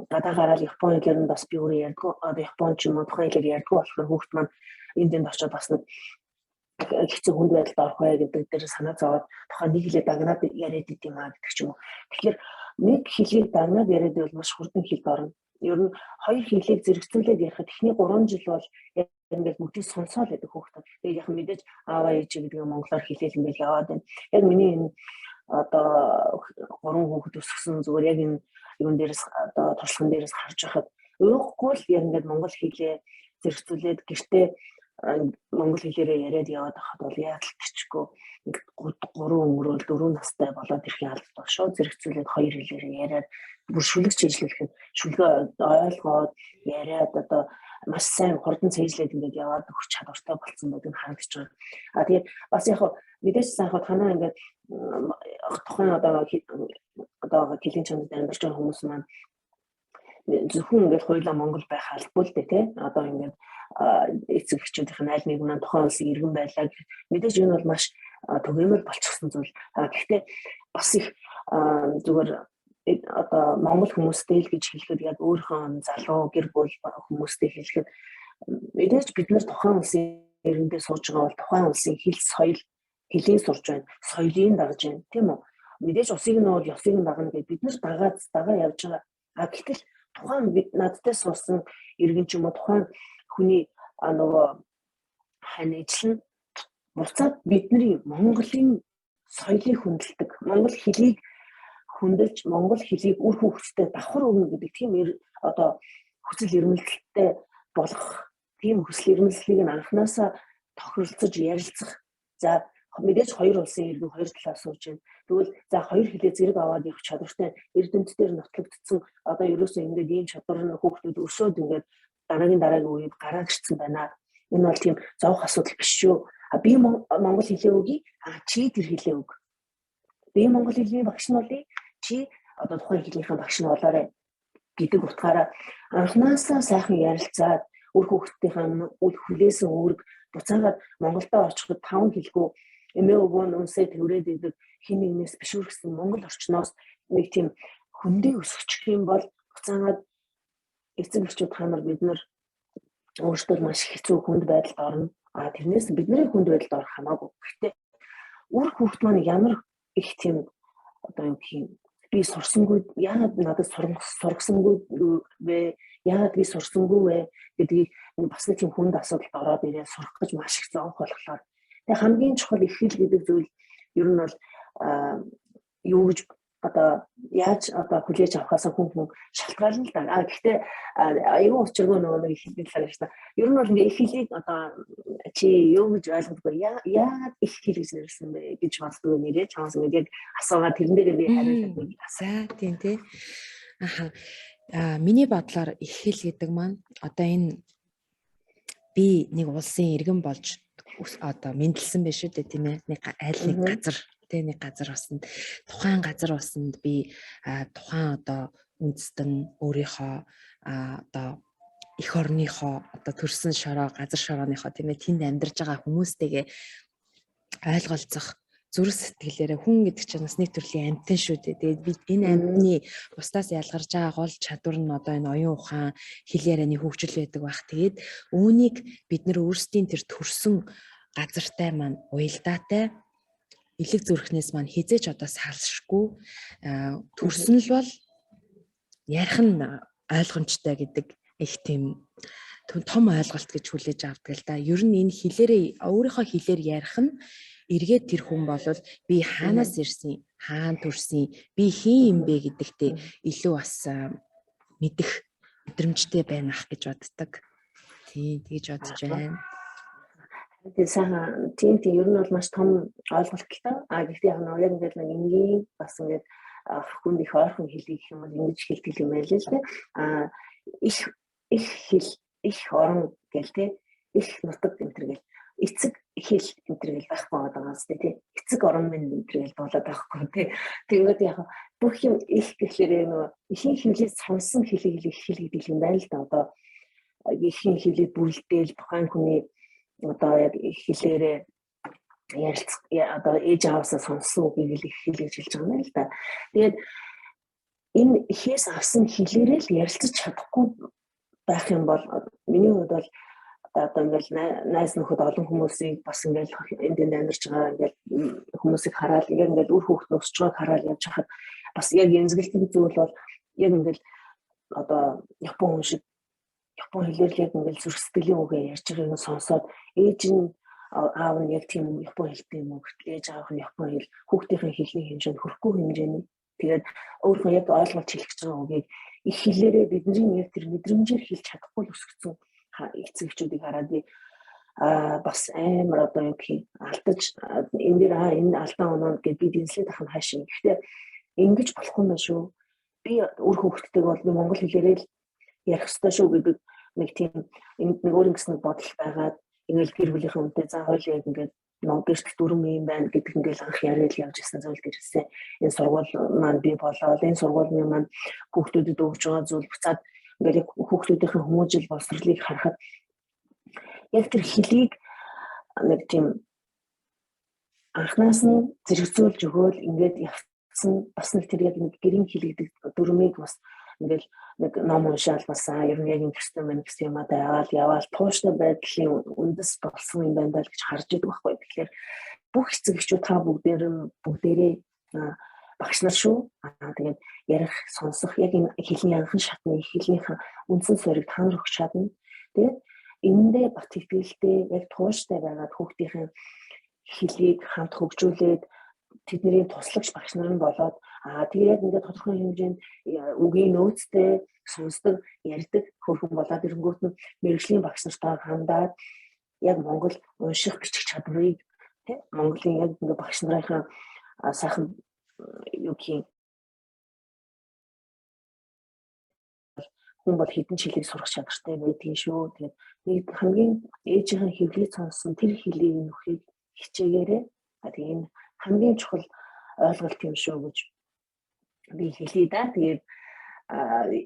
гадаа гараад япон хэлээр нь бас би өөрөө ярьдгүй. Одоо япон ч юм уу тухайн хэлээр ярьдгүй болохоор хүүхд маань энд энд очиод бас нэг хэцүү хүнд байдалд орох бай гэдэг дээр санаа зовоод тухайн нэг хэлээ дагнаад яриад идэм юм аа гэдэг ч юм уу. Тэгэхээр нэг хэлийг дагнаад яриад байвал маш хурдан хэлд орно. Ер нь хоёр хэлийг зэрэгцүүлээд ярихад эхний 3 жил бол яг ингээд бүгдийг сонсоол байдаг хүүхдүүд. Тэгээд яг мэдээж ааваа ээж гэдэг нь монголоор хэлээл ингээд яваад байна. Яг миний энэ одоо 3 хүүхэд өсгсөн зүгээр яг энэ юун дээрээс одоо туршлаган дээрээс харж байхад уухгүй л яг ингээд монгол хэлээ зэрэгцүүлээд гэртээ монгол хэлээрээ яриад яваад байхад бол яалтчгүй нэг 3 өнгөрөөл 4 настай болоод ирэхийн албад шууд зэрэгцүүлээд хоёр хэлээрээ яриад бүр шүлэг чийжлүүлэхэд шүлгээ ойлгоод яриад одоо маш сайн хурдан цээжлээд ингээд яваад өгөх чадвартай болцсон байдаг нь харагдаж байгаа. А тэгээд бас яг мэдээж сайхан танаа ингээд тухайн одоо одоо килийн чамд амьдарч байгаа хүмүүс маань зөвхөн ингээд хоёулаа Монгол байх албагүй л дээ, тий. Одоо ингээд эцэг эхчүүдийнх нь аль нэг маань тухайн улсын иргэн байлаа. Мэдээж энэ бол маш түгээмэл болчихсон зүйл. Гэхдээ бас их зүгээр одоо Монгол хүмүүстэй л гэж хэлэхэд, яг өөрийнхөө залуу гэр бүл хүмүүстэй хэлэхэд, мэдээж бид нар тухайн улсын иргэндээ сууж байгаа бол тухайн улсын хэл, соёл, хэлийг сурж байна. Соёлыг дагаж байна, тийм үү? Мэдээж усыг нь бол ёсыг нь дагна гэж бид нар дагаад дагаа явж байгаа. А гэтэл тухайн бид надтай суусан иргэн ч юм уу, тухайн хүний нөгөө хань ижил нь буцаад бидний Монголын соёлыг хүндэлдэг, монгол хэлийг хүндэлж, монгол хэлийг үр хүүхэдтэй давхар өгнө гэдэг тийм одоо хүсэл эрмэлзэлтэй болох, тийм хүсэл эрмэлзлийг нь анханасаа тохиролцож ярилцах. За, мэдээж хоёр улсын иргэн хоёр талаас сууж байна. Тэгвэл за хоёр хэлээ зэрэг аваад явах чадвартай эрдэмтдээр нотлогдсон, одоо ерөөсөө ингээд ийм чадвар нь хүүхдүүд өсөөд ингээд дараагийн дараагийн үед гараад ирсэн байна. Энэ бол тийм зовх асуудал биш шүү. А би монгол хэлээ өгье. А чи тэр хэлээ өг. Би монгол хэлний багш нь болъё. Чи одоо тухайн хэлнийхэн багш нь болоорой гэдэг утгаараа анхнаасаа сайхан ярилцаад, үр хүүхдийнхээ үл хүлээсэн үүрэг буцаагаад Монголдо очиход таван хэлгүй эмээ өвөө нь үнсээ тэрврээд идэг хин нэгнээс бишүүргсэн монгол орчноос нэг тийм хөндөө өсгчих юм бол буцаагаад эцэг эхчүүд та нар, бид нар өөрсдөө маш хэцүү хүнд байдалд орно. А тэрнээс бидний хүнд байдалд орох хамаагүй. Гэхдээ үр хүүхд маань ямар их тийм одоо юу гэх юм, би сурсангүй, яагаад надад сургасангүй вэ? Яагаад би сурсангүй вэ гэдгийг бас нэг тийм хүнд асуудалд ороод ирээ, сурах гэж маш их зовх болохоор. Тэгээ хамгийн чухал их хэл гэдэг зүйл ер нь бол юу гэж одоо яаж одоо хүлээж авахаас хүн хүн шалтгаална л да. А гэхдээ аюу учиргүй нөгөө нэг их хэлний талаар ярьсан. Ер нь бол ингээ их хэлийг одоо чи юу гэж ойлгодгүй, яагаад их хэл гэж нэрлсэн бэ гэж боддог нэрээ чамаас ингээд яг асуугаад тэрэн дээр би хариулаад. За, тийм тий. Аха. А миний бодлоор их хэл гэдэг маань одоо энэ би нэг улсын иргэн болж одоо мэндэлсэн байх шүү дээ, тийм ээ. Нэг аль нэг газар тэ, нэг газар усанд, тухайн газар усанд би тухайн одоо үндэстэн өөрийнхөө одоо эх орныхоо, одоо төрсэн шороо, газар шорооныхоо, тийм ээ, тэнд амьдарч байгаа хүмүүстэйгээ ойлголцох зүрх сэтгэлээрээ. Хүн гэдэг чинь бас нэг төрлийн амьтан шүү дээ. Тэгээд бид энэ амьтны бусдаас ялгарч байгаа гол чадвар нь одоо энэ оюун ухаан, хэл ярианы хөгжил байдаг байх. Тэгээд үүнийг бид нар өөрсдийн тэр төрсэн газартай маань уялдаатай элэг зүрхнээс маань хизээч одоо салшгүй, төрсөн л бол ярих нь ойлгомжтой гэдэг их тийм том ойлголт гэж хүлээж авдаг л да. Ер нь энэ хэлээрээ, өөрийнхөө хэлээр ярих нь эргээд тэр хүн болвол би хаанаас ирсэн, хаана төрсөн, би хэн юм бэ гэдэгтээ илүү бас мэдэх мэдрэмжтэй байна ах гэж боддог. Тийм, тэгж бодож байна. Тэгээ сайхан, тийм, ер нь бол маш том ойлголт л та. А гэхдээ яг нэг яг ингээд нэг энгийн бас ингээд хүнд их ойрхон хэлийг гэх юм бол ингэж хэлдэг юм байл л дээ. А их их хэл, их орон гэл те, их нутаг энэ төр гэл, эцэг хэл энэ төр гэл байхгүй байгаа юм зү тий. Эцэг орон минь энэ төр гэл болоод байхгүй тий. Тэгээд яг бүх юм их гэхлээр нөгөө ихэнх хэлийг сонсон хэлийг их хэл гэдэг юм байна л да. Одоо ихэнх хэлийг бүрэлдээл тухайн хүний одоо яг хэлээрээ ярилцах, одоо ээж ааваасаа сонссон үгийг л их хэл гэж хэлж байгаа юм л да. Тэгээд энэ ихээс авсан хэлээрээ л ярилцаж чадахгүй байх юм бол миний хувьд бол одоо ингээл найз нөхөд олон хүмүүсийг бас ингээл энд энд амьдарч байгаа ингээл хүмүүсийг хараад, яг ингээл үр хүүхэд өсөж байгааг хараад явж хахад бас яг янзгэлтэн зүйл бол яг ингээл одоо Япон хүн шиг Япон хэлээр л яг ингээл зүрх сэтгэлийн үгээ ярьж байгааг нь сонсоод, ээж нь аав нь яг тийм Япон хэлтэй юм уу гэтэл ээж аав нь Япон хэл хүүхдийн хэлний хэмжээнд хүрэхгүй хэмжээний, тэгээд өөрийнхөө яг ойлгуулж хэлэх гэж байгаа үгийг их хэлээрээ бидний яг тэр мэдрэмжээр хэлж чадахгүй л өсгцэн Эцэг эхчүүдийг хараад би бас амар одоо юу гэх юм, алдаж энэ дээр энэ алдаа оноо гэж би дэнслээд ах нь хаашаа. Гэхдээ ингэж болохгүй юм байна шүү. Би үр хүүхдтэйг бол би монгол хэлээрээ л ярих ёстой шүү гэдэг нэг тийм энд нэг өөр ингэсэн бодол байгаад, ингээл гэр бүлийнхээ үнтэй за хоёул яг ингээд гэрт дүрм юм байна гэдэг ингээл анх яриад явж исэн зүйл дээрээсээ энэ сургууль маань бий болоод, энэ сургуулийн маань хүүхдүүдэд өгж байгаа зүйл, буцаад ингээл хүүхдүүдийн хүмүүжил боловсролыг харахад яг тэр хэлийг нэг тийм анхнаас нь зэрэгцүүлж өгөөл ингээд явцсан, бас нэг тэр яг нэг гэрийн хэлэгдэг дүрмийг бас ингээл нэг ном уншаал, бас ер нь яг юм төстэй байна гэсэн юм аа яваал яваал тууштай байдлын үндэс болсон юм байна даа л гэж харж идэг байхгүй. Тэгэхээр бүх эцэг эхчүүд, та бүгдээр бүгдээрээ багш нар шүү. Тэгээд ярих, сонсох яг энэ хэлний анхан шатны, хэлнийхэн үндсэн суурийг та нар өгч чадна. Тэгээд энэндээ бат итгэлтэй, яг тууштай байгаад, хүүхдийн хэлийг хамт хөгжүүлээд, тэдний туслагч багш нар нь болоод, тэгээд яг ингээд тодорхой хэмжээнд үгийн нөөцтэй сонсдог, ярьдаг хөрхөн болоод ирэнгүүт нь мэргэжлийн багш нартай хандаад яг монгол унших, бичих чадварыг, тий, Монголын яг ингээд багш нарынхаа сайхан юу гэх юм, хүн бол хэдэн жилийг сурах чадвартай байдгийн шүү. Тэгээд нэг хамгийн ээжийнхэн хэвлийг сонссон тэр хэлийг нөхийг хичээгээрэй. Тэгээ энэ хамгийн чухал ойлголт юм шүү гэж би хэлье да. Тэгээд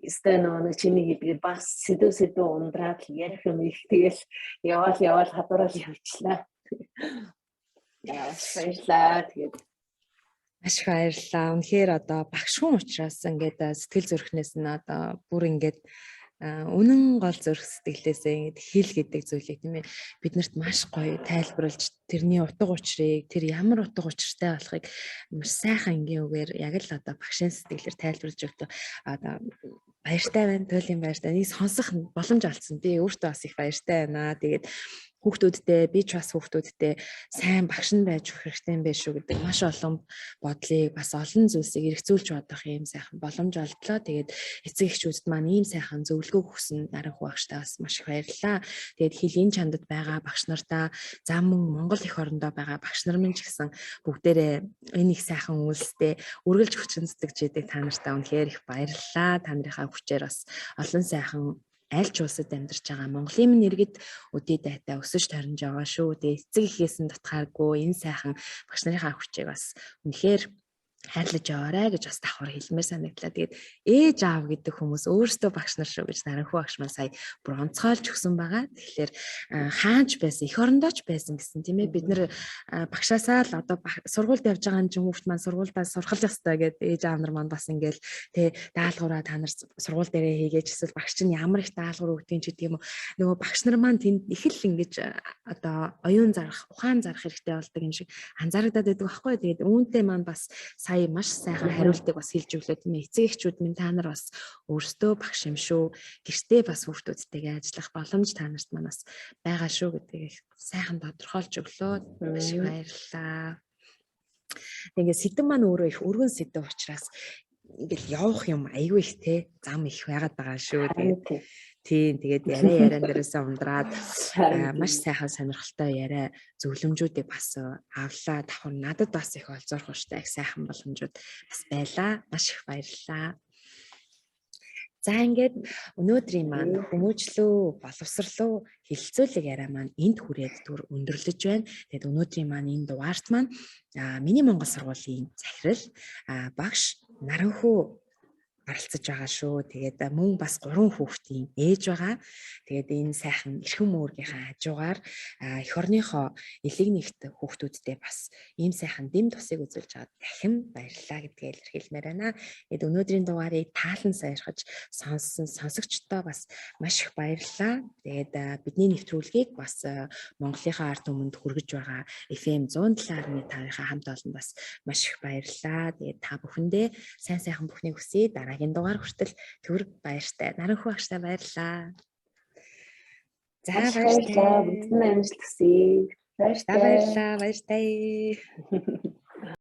өстой нөгөө нэг чиний хэлдгээр бас сэдв сэдв ундраад ярих юм их, тэгэл яваал яваал хадварал явчлаа. Баярлалаа. Тэгээд маш их баярлалаа. Үнэхээр одоо багш хүн учраас ингээд сэтгэл зүрхнээс нь одоо бүр ингээд үнэн гол зүрх сэтгэлээсээ ингээд хэл гэдэг зүйлийг, тийм ээ, биднэрт маш гоё тайлбарлаж, тэрний утга учирыг, тэр ямар утга учиртай болохыг маш сайхан энгийн үгээр яг л одоо багшийн сэтгэлээр тайлбарлаж өгдөө. Одоо баяртай байна, туйлын баяртай. Энийг сонсох боломж олдсон. Би өөртөө бас их баяртай байна. Тэгээд хүүхдүүдтэй, би ч бас хүүхдүүдтэй сайн багш нь байж өгөх хэрэгтэй юм байна шүү гэдэг маш олон бодлыг, бас олон зүйлсийг эргцүүлж бодох юм сайхан боломж олдлоо. Тэгээд эцэг эхчүүдэд маань ийм сайхан зөвлөгөө өгсөн Наранхүү багштай бас маш их баярлалаа. Тэгээд хэлийн чандад байгаа багш нартаа, зам мөн Монгол эх орондоо байгаа багш нар минь ч гэсэн бүгдээрээ энэ их сайхан үйлстэй үргэлж хүчин зүтгэж идэг та нартай үнэхээр их баярлалаа. Та нарынхаа хүчээр бас олон сайхан аль ч улсад амьдарч байгаа Монголын минь иргэд өдий дайтай өсөж торнж байгаа шүү. Тэгээ эцэг эхээс нь дутхааргүй энэ сайхан багш нарынхаа хүчийг бас үнэхээр хайрлаж яваарай гэж бас давхар хэлмээр санагдлаа. Тэгээд ээж аав гэдэг хүмүүс өөрсдөө багш нар шүү гэж Наранхүү багш маань сая бүр онцгойлж өгсөн байгаа. Тэгэхээр хаанч байсан, эх орондоо ч байсан гэсэн, тийм ээ, бид нэр багшаасаа л одоо сургуульд явж байгаа юм чинь хүүхд маань сургуульдаа сурхал ёстой гэдэг ээж аав нар маань бас ингээл тэ даалгавраа та нар сургууль дээрээ хийгээч, эсвэл багш чинь ямар их даалгавар өгдгийг ч гэдэг юм уу. Нөгөө багш нар маань тэнд их л ингэж одоо оюун зарах, ухаан зарах хэрэгтэй болдог юм шиг анзаарагдаад байдаг байхгүй. Тэгээд үүнтэй маань бас сая маш сайхан хариултыг бас хэлж өглөө, тийм ээ. Эцэг эхчүүд минь, та нар бас өөрсдөө багш юм шүү. Гэртээ бас хүүхдүүдтэйгээ ажиллах боломж та нарт маань бас байгаа шүү гэдгийг их сайхан тодорхойлж өглөө. Маш их баярлалаа. Тэгээд сэдэв маань өөрөө их өргөн сэдэв учраас ингээл явах юм айгүй их те, зам их байгаад байгаа шүү. Тэгээд тийм, тэгээд яриа яриан дээрээсээ ундраад маш сайхан сонирхолтой яриа зөвлөмжүүдийг бас авлаа. Давхар надад бас их олзуурах ууштай их сайхан боломжууд бас байлаа. Маш их баярлалаа. За, ингээд өнөөдрийн маань хүмүүжлөө боловсрлоо хэлэлцүүлэг яриа маань энд хүрээд түр өндөрлөж байна. Тэгээд өнөөдрийн маань энэ дугаарт маань миний Монгол сургуулийн захирал багш Наранхүү оролцож байгаа шүү. Тэгээд мөн бас 3 хүүхдийн ээж байгаа. Тэгээд энэ сайхан эрхэм үүргийнхаа хажуугаар эх орныхоо элэг нэгт хүүхдүүдтэй бас ийм сайхан дэм тусыг үзүүлж байгаад дахин баярлалаа гэдгээ илэрхийлмээр байна. Тэгээд өнөөдрийн дугаарыг таалан сойрхож сонссон сонсогчдоо бас маш их баярлалаа. Тэгээд бидний нэвтрүүлгийг бас Монголынхаа ард түмэнд хүргэж байгаа FM 107.5-ынхаа хамт олон бас маш их баярлалаа. Тэгээд та бүхэндээ сайн сайхан бүхнийг хүсье. Дараагийн дугаар хүртэл түр баяртай. Наранхүү багштай баярлалаа. За, баярлалаа. Бүгдэнд амжилт хүсье. Баярлалаа. Баярлалаа. Баяртай.